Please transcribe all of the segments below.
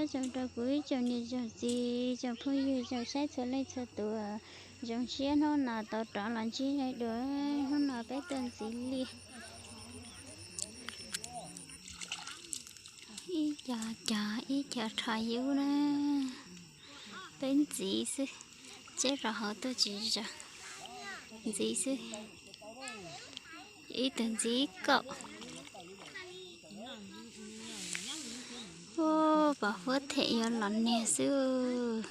Tsaug rau kuv ib tsoom niam tsoom txiv, tsoom phooj ywg tsoom saib txhua leej txhua tus, zoo siab hnub no tau rov los ntsib nej dua. Hnub no peb tuaj ntxiv li ib co cov ib co rho yub na, peb ntxiv xwb, tseb rau hauv tuaj tsis zoo, ntxiv xwb, ib tug ntxiv kaum. Ua pom huab them yuav los niag xwb.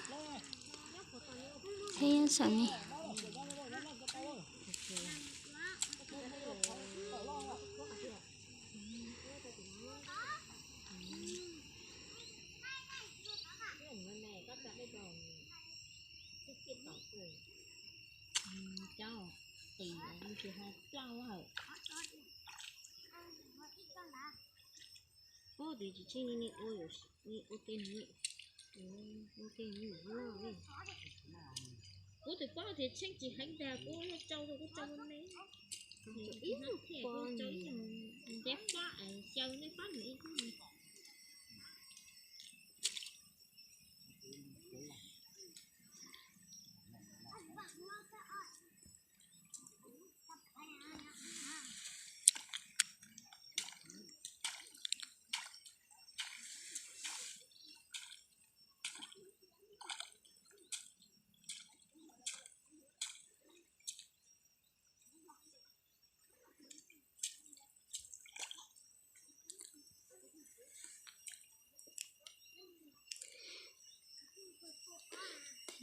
Thiab saum ni. Ub, twb tsis tsheej li, nej ua, nej ua tej, ua tej, ub, twb paub tias tsheej tsis heev ntag, kuv yuav tsau rau, kuv tsau me me, ib tug thiaj kuv tsau ib tug ntiav fab, xyaw nej fab mus ib tug.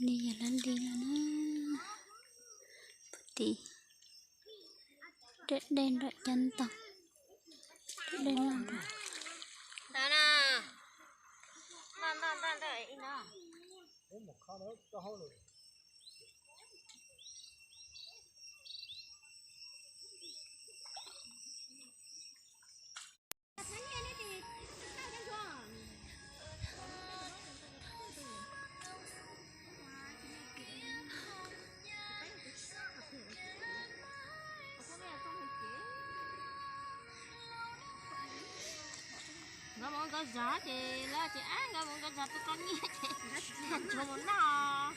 Ni yog lab li no na. Puag tim dej, dej nram cov ntoo, dej loj nram. Nkawd mus nkawd zov ces lawv ces, ab, nkawd mus nkawd zov tus koj nyiaj ces tsuas mus noj.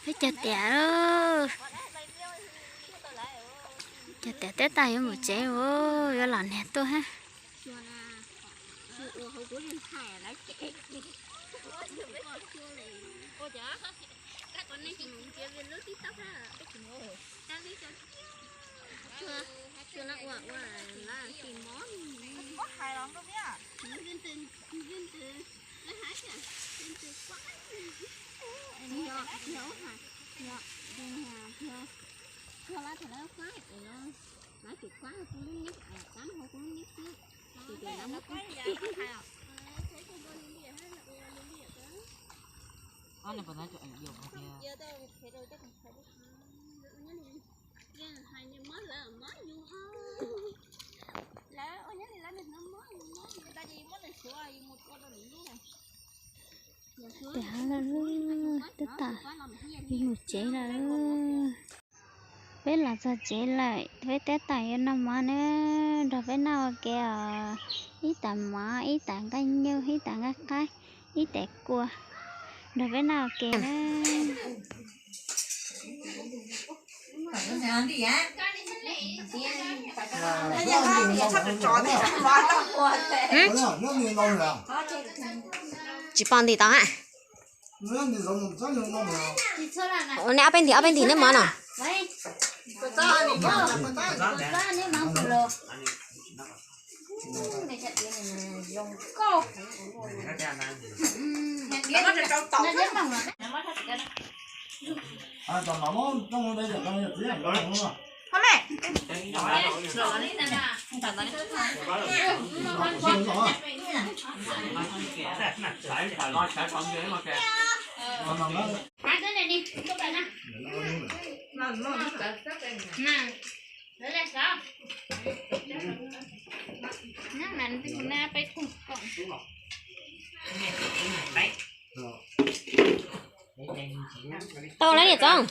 Peb cog tiav, cog tiav teb tag yuav mus tsev, yuav los niag tuaj hab. Tiav lawm, teb tag yuav mus tsev lawm. Peb los txog tsev lawm, peb teb tag yuav noj mov na, nrog peb noj ua ke os. Ib tas mov, ib tas nqaij nyuj, ib tas nqaij qaib, ib tas kua, nrog peb noj ua ke na. Tsis pom ntim tau hab. Ua ne ob peb ntim, ob peb ntim neb mov no. Tau lawm niam txoov.